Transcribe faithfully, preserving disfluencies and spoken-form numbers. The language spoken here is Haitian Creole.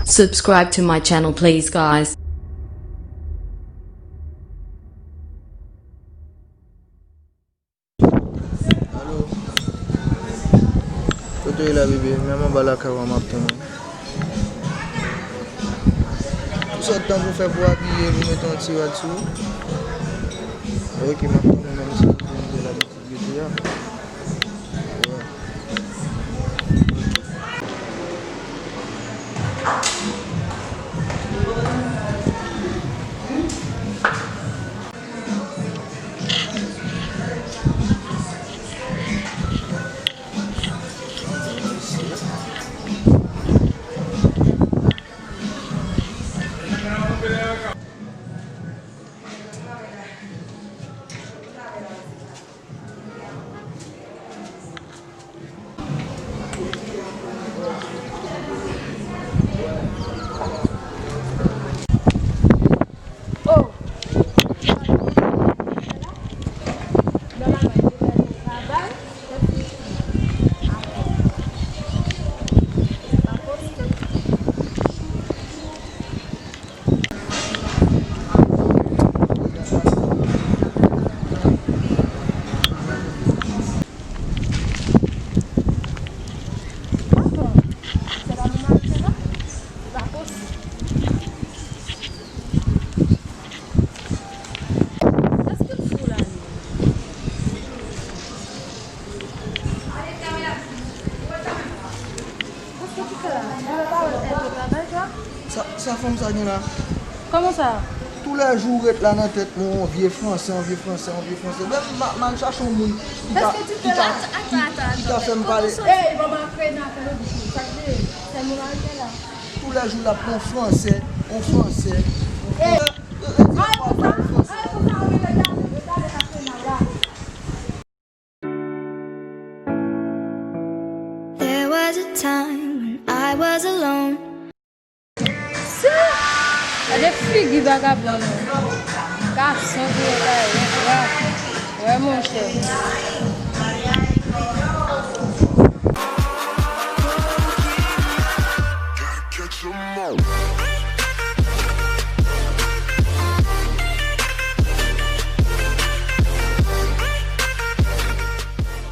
Subscribe to my channel, please, guys. Alo. Kote w ye la, bebe? Men m anba lakay ou a, m ap tann ou. Ou sot tan pou fè pou abiye, pou mete yon ti rad sou ou? Ok, m ap tann ou menm si ou vin de labitid rete a. Sa, sa fanm sa gen la? Kòman sa? Toulèjou ou ret la nan tèt mwen, yon vye fransè, yon vye fransè, yon vye fransè. Menm m a- m al chache yon moun ki ka, ki ka, ki, ki ka fè m pale. Ey, manman Freda fè lòt jou. Sa k vle? Sèl moun arete la. Toulèjou l ap yon fransè, yon fransè. Ey! Ay, konsa, ay, konsa, ou mete gade, gade sa Freda la. There was a time when I was alone. Gade figi vagabon nan. Gason ki yo ta ye, wa. Wè monchè.